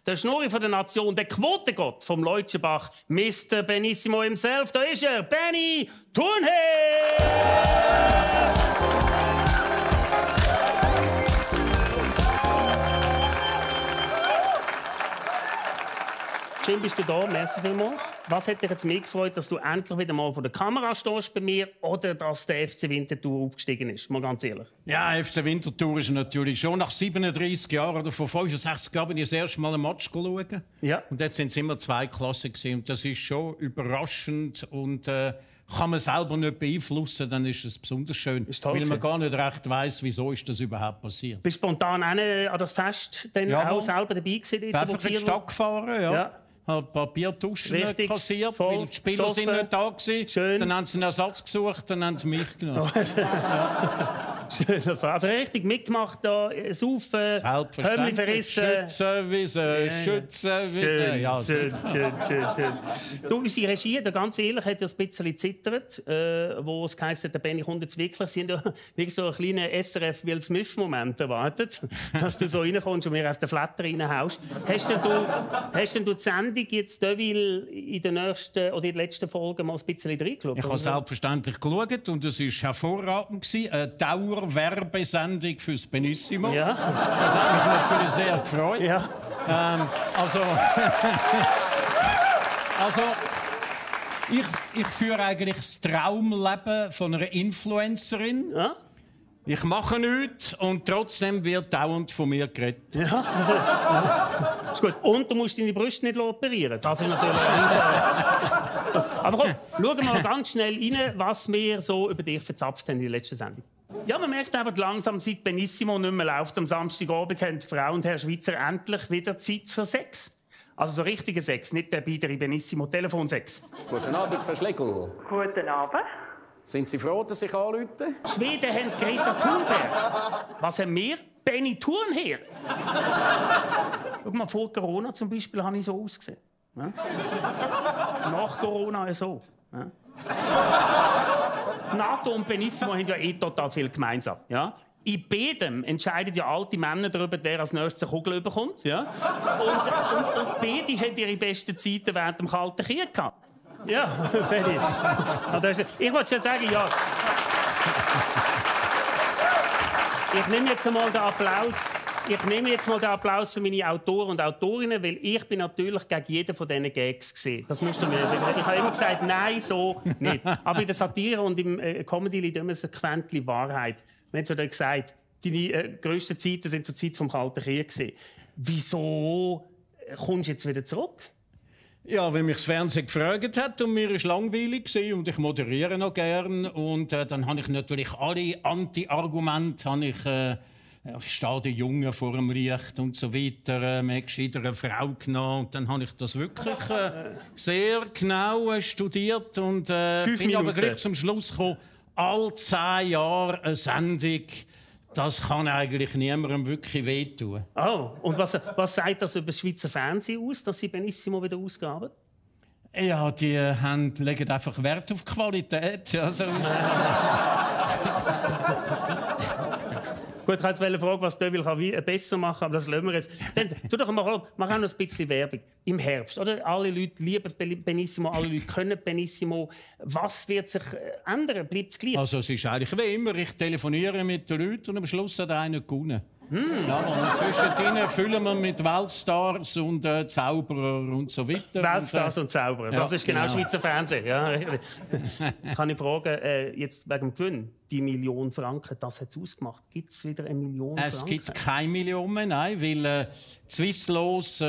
Der Schnurri von der Nation, der Quotengott vom Leutschenbach, Mr. Benissimo himself. Da ist er, Benny Thurnherr! Schön bist du da, merci vielmals. Was hat dich jetzt mehr gefreut, dass du endlich wieder mal vor der Kamera stehst bei mir oder dass der FC Winterthur aufgestiegen ist? Mal ganz ehrlich. Ja, FC Winterthur ist natürlich schon nach 37 Jahren oder vor 65 Jahren bin ich das erste Mal ein Match schauen. Ja. Und jetzt sind es immer 2 Klassen gewesen. Und das ist schon überraschend und kann man selber nicht beeinflussen, dann ist es besonders schön, weil man gar nicht recht weiss, wieso ist das überhaupt passiert. Bist du spontan an das Fest dann auch selber dabei gewesen? Ich bin einfach in die Stadt gefahren, ja. Habe Papiertuschen kassiert, voll, weil die Spieler sind nicht da gewesen. Schön. Dann haben sie einen Ersatz gesucht, dann haben sie mich genommen. Schön, also richtig mitgemacht da, saufen, Hömmli verrissen. Schützenwiese, Schützenwiese. Ja, schön. Du, unsere Regie, da ganz ehrlich, hat ja ein bisschen gezittert, wo es heisst, der Benny kommt jetzt wirklich. Sie haben ja wirklich so einen kleinen SRF Will Smith-Moment erwartet, dass du so reinkommst und mir auf den Flatter reinhaust. Hast denn du die Sendung jetzt in der nächsten oder in der letzten Folge mal ein bisschen reingeschaut? Ich habe selbstverständlich geschaut und es war hervorragend. Eine Dauerwerbesendung fürs Benissimo. Ja. Das hat mich natürlich sehr gefreut. Ja. Ich führe eigentlich das Traumleben von einer Influencerin. Ja? Ich mache nichts und trotzdem wird dauernd von mir geredet. Ja. Ist gut. Und du musst deine Brüste nicht operieren. Das ist natürlich Aber komm, schauen wir mal ganz schnell rein, was wir so über dich verzapft haben in der letzten Sendung. Ja, man merkt aber langsam, seit Benissimo nicht mehr läuft, am Samstagabend haben Frau und Herr Schweizer endlich wieder Zeit für Sex. Also so richtigen Sex, nicht der biedere Benissimo-Telefonsex. Guten Abend, Frau Schlegel. Guten Abend. Sind Sie froh, dass ich anrufe? Schweden haben Greta Thunberg. Was haben wir? Benny Thurnherr. Schau mal, vor Corona zum Beispiel habe ich so ausgesehen. Ja? Nach Corona so. Ja? NATO und Benissimo haben ja total viel gemeinsam. Ja? In beidem entscheiden ja alte Männer darüber, wer als nächstes eine Kugel bekommt. Ja? Und beide haben ihre besten Zeiten während dem Kalten Krieg gehabt. Ja, Benni. Ich wollte schon sagen, ja. Ich nehme jetzt mal den Applaus für meine Autoren und Autorinnen, weil ich bin natürlich gegen jeden von diesen Gags gesehen. Das musst du mir. Ich habe immer gesagt, nein, so nicht. Aber in der Satire und im Comedy liegt immer so ein Quäntchen Wahrheit. Wir haben so gesagt, deine grössten Zeiten sind zur Zeit vom Kalten Krieg gewesen. Wieso kommst du jetzt wieder zurück? Ja, weil mich das Fernsehen gefragt hat und mir war langweilig und ich moderiere noch gern. Und dann habe ich natürlich alle Anti-Argumente, ich stehe den Jungen vor dem Licht und so weiter, mir gescheiter eine Frau genommen. Und dann habe ich das wirklich sehr genau studiert und bin aber gleich zum Schluss gekommen, alle 10 Jahre eine Sendung. Das kann eigentlich niemandem wirklich wehtun. Oh, und was sagt das über das Schweizer Fernsehen aus, dass sie Benissimo wieder ausgaben? Ja, die legen einfach Wert auf Qualität. Ja, so ist es. Gut, ich wollte jetzt fragen, was Devil besser machen kann, aber das lassen wir jetzt. Dann tu doch mal, mach auch noch ein bisschen Werbung. Im Herbst, oder? Alle Leute lieben Benissimo, alle Leute können Benissimo. Was wird sich ändern? Bleibt es gleich? Also es ist eigentlich wie immer, ich telefoniere mit den Leuten und am Schluss hat einer gewonnen. Ja, und zwischendrin füllen wir mit Weltstars und Zauberer und so weiter. Weltstars und Zauberer, das ist genau Schweizer Fernsehen. Ja. Kann ich fragen, jetzt wegen dem Gewinn, die 1 Million Franken, das hat es ausgemacht. Gibt es wieder 1 Million Franken? Es gibt keine Million mehr, nein, weil Swisslos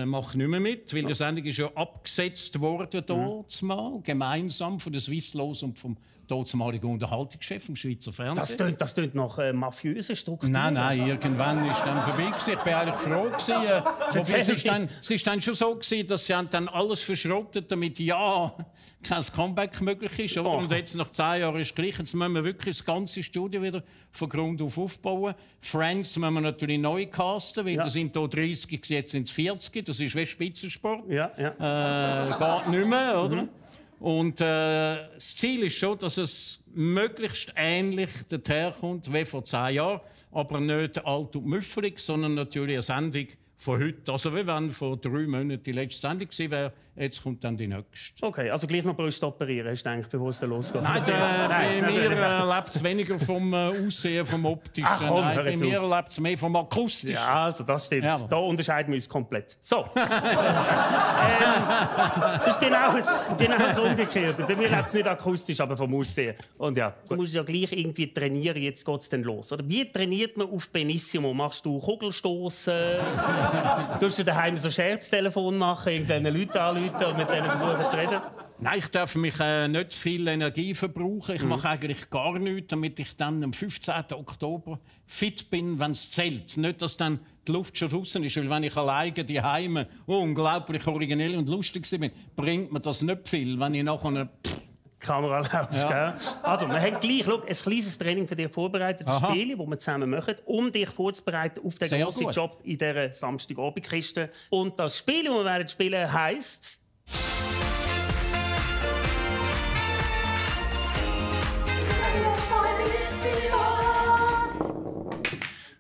macht nicht mehr mit, weil die Sendung ist ja abgesetzt worden dort mal, gemeinsam von der Swisslos und vom damaligen Unterhaltungschef vom Schweizer Fernsehen. Das tönt nach mafiösen Strukturen. Nein, irgendwann ist dann vorbei gewesen. Ich bin eigentlich froh gewesen. Es ist dann schon so gewesen, dass sie dann alles verschrottet, damit kein Comeback möglich ist. Oder? Und jetzt nach 10 Jahren ist gleich. Jetzt müssen wir wirklich das ganze Studio wieder von Grund auf aufbauen. Friends müssen wir natürlich neu casten, weil da sind hier 30, jetzt sind es 40. Das ist wie Spitzensport. Ja. Geht nicht mehr, oder? Und das Ziel ist schon, dass es möglichst ähnlich daherkommt wie vor 10 Jahren. Aber nicht alt und müffelig, sondern natürlich eine Sendung, von heute. Also wie wenn vor 3 Monaten die letzte Sendung gewesen wäre, jetzt kommt dann die nächste. Okay, also gleich noch Brust operieren, hast du gedacht, bevor es dann losgeht? Nein, bei mir lebt es weniger vom Aussehen, vom Optischen. Ach komm, nein, bei mir lebt es mehr vom Akustischen. Ja, also das stimmt. Ja. Da unterscheiden wir uns komplett. So. Das ist genau das Umgekehrte. Bei mir lebt es nicht akustisch, aber vom Aussehen. Und ja, du musst ja gleich irgendwie trainieren, jetzt geht es dann los. Oder wie trainiert man auf Benissimo? Machst du Kugelstoßen? Tust du daheim so Scherztelefon machen, irgendwelche Leute anrufen und mit denen versuchen zu reden? Nein, ich darf mich nicht zu viel Energie verbrauchen. Ich mache eigentlich gar nichts, damit ich dann am 15. Oktober fit bin, wenn es zählt. Nicht, dass dann die Luft schon draußen ist, weil wenn ich alleine die Heime unglaublich originell und lustig bin, bringt mir das nicht viel, wenn ich nachher Kamera läuft, ja. Also, wir haben gleich ein kleines Training für dich vorbereitet, ein Spiel, das wir zusammen machen, um dich vorzubereiten auf den grossen Job in dieser Samstagabendkiste. Und das Spiel, das wir werden spielen, heisst...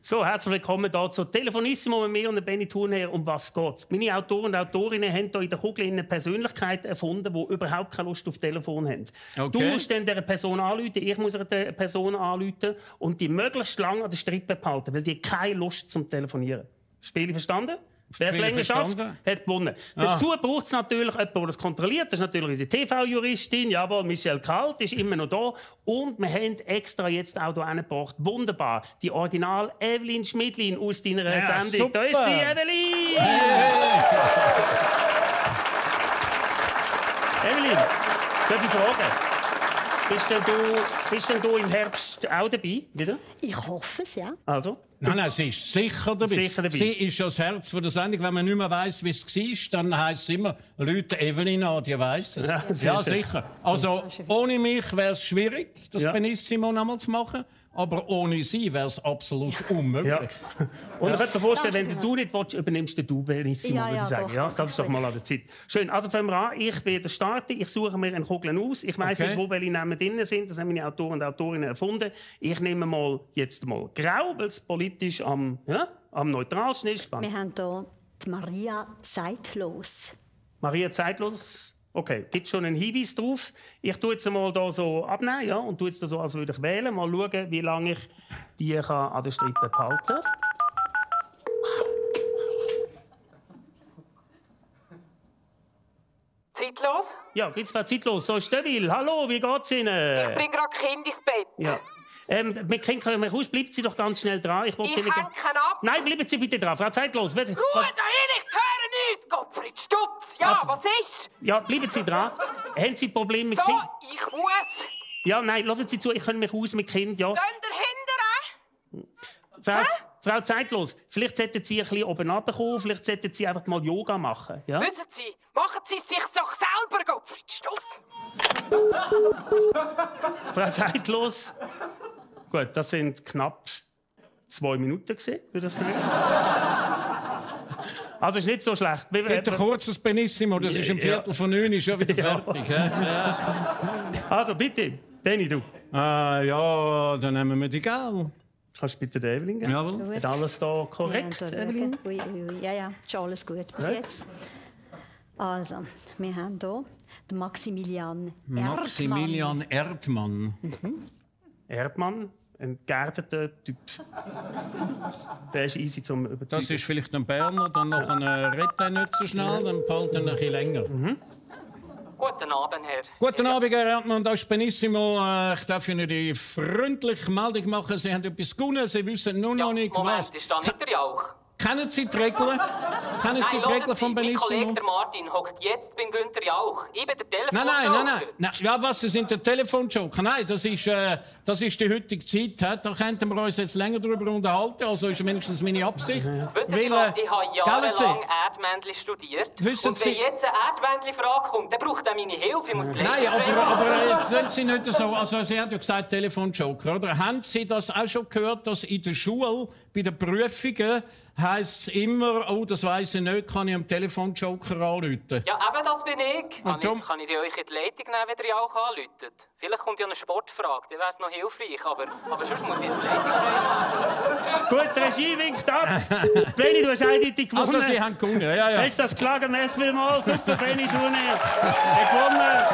So, herzlich willkommen hier zu Telefonissimo mit mir und Benny Thurnherr. Um was geht's? Meine Autoren und Autorinnen haben hier in der Kugel eine Persönlichkeit erfunden, die überhaupt keine Lust auf Telefon haben. Okay. Du musst dann dieser Person anrufen, ich muss der Person anrufen und die möglichst lange an der Strippe behalten, weil die keine Lust zum Telefonieren. Spiel verstanden? Wer es länger schafft, hat gewonnen. Dazu braucht es natürlich jemanden, der das kontrolliert. Das ist natürlich unsere TV-Juristin, jawohl, Michelle Kalt, ist immer noch da. Und wir haben extra jetzt auch hier hingebracht, wunderbar, die Original Evelyn Schmidlin aus deiner Sendung. Super. Da ist sie, Evelyn! Evelyn, darf ich fragen? Bist denn du im Herbst auch dabei? Wieder? Ich hoffe es, ja. Also? Nein, sie ist sicher dabei. Sie ist ja das Herz der Sendung. Wenn man nicht mehr weiss, wie es war, dann heisst es immer, Leute, Evelyn an, die weiss es. Ja, sicher. Also, ohne mich wäre es schwierig, das Benissimo nochmal zu machen. Aber ohne sie wäre es absolut unmöglich. Ja. Und ich könnte mir vorstellen, wenn du nicht willst, übernimmst du Benissimo, würde ich sagen. Ja, das ist doch mal an der Zeit. Schön, also fangen wir an. Ich werde starten. Ich suche mir eine Kugel aus. Ich weiss nicht, wo welche Namen drin sind. Das haben meine Autoren und Autorinnen erfunden. Ich nehme jetzt mal grau, weil es politisch am neutralsten ist. Wir haben hier die Maria Zeitlos. Maria Zeitlos. Okay, gibt es schon einen Hinweis drauf? Ich tue jetzt mal hier so abnehmen, ja, und tue jetzt so, als würde ich wählen. Mal schauen, wie lange ich die an der Strippe behalten kann. Zeitlos? Ja, gibt's da zeitlos? So, Stöbil, hallo, wie geht's Ihnen? Ich bringe gerade Kind ins Bett. Ja. Mit Kind können wir raus. Bleiben Sie doch ganz schnell dran. Ich hänge ab. Nein, bleiben Sie bitte dran. Frau Zeitlos. Ruhe dahin, ich höre nichts. Gottfried Stutz. Ja, was ist? Ja, bleiben Sie dran. Haben Sie Probleme mit Kind? So, ich muss. Ja, nein, lassen Sie zu. Ich kann mich raus mit Kind, ja. Dann dahinter. Frau Zeitlos, vielleicht sollten Sie ein bisschen oben runterkommen. Vielleicht sollten Sie einfach mal Yoga machen. Ja? Wissen Sie, machen Sie es sich doch selber, Gottfried Stutz. Frau Zeitlos. Gut, das sind knapp 2 Minuten gewesen, würde ich sagen. Also ist nicht so schlecht. Bitte kurzes Benissimo, das ist um 8:45 schon wieder fertig. Ja. Also bitte, Benni, du. Ja, dann nehmen wir die Gel. Kannst du bitte den Evelyn geben? Jawohl. Ist alles da korrekt, Evelyn? Ui. Ja, ist alles gut bis jetzt. Also, wir haben hier den Maximilian Erdmann. Maximilian Erdmann. Erdmann, ein geerdeter Typ. Der ist easy zum Überzeugen. Das ist vielleicht ein Berner, dann noch redet er nicht so schnell, dann behalten er ein bisschen länger. Guten Abend, Herr. Guten Abend, Herr Erdmann, das ist Benissimo. Ich darf Ihnen die freundliche Meldung machen. Sie haben etwas gewonnen, Sie wissen nur noch nicht Moment, was. ist da nicht der Jauch? Kennen Sie die Regeln? Kennen Sie die Regeln von Mein Benissimo? Kollege der Martin hockt jetzt beim Günther Jauch. Ich bin der Nein. Ja, was? Sie sind der Telefonjoker. Nein, das ist die heutige Zeit. Da könnten wir uns jetzt länger darüber unterhalten. Also ist wenigstens meine Absicht. Wissen Sie was? Ich habe jahrelang Erdmännchen studiert. Wissen und wenn Sie jetzt eine Erdmännchen-Frage kommt, dann braucht er meine Hilfe. Ich muss Nein, aber jetzt sind Sie nicht so. Also, Sie haben ja gesagt Telefonjoker, oder? Haben Sie das auch schon gehört, dass in der Schule bei den Prüfungen heisst es immer, oh, das weiss sie nicht, kann ich am Telefonjoker anrufen. Ja, eben, das bin ich. Und darum- Kann ich die euch in die Leitung nehmen, wenn ihr auch anruft? Vielleicht kommt ja eine Sportfrage, die wäre es noch hilfreich, aber sonst muss ich in die Leitung schreiben. Gut, die Regie winkt ab. Benni, du hast eindeutig gewonnen. Also, Sie haben gewonnen, ja. Hast du das geschlagen? Merci vielmals. Super, Benni, du nicht. Gewonnen.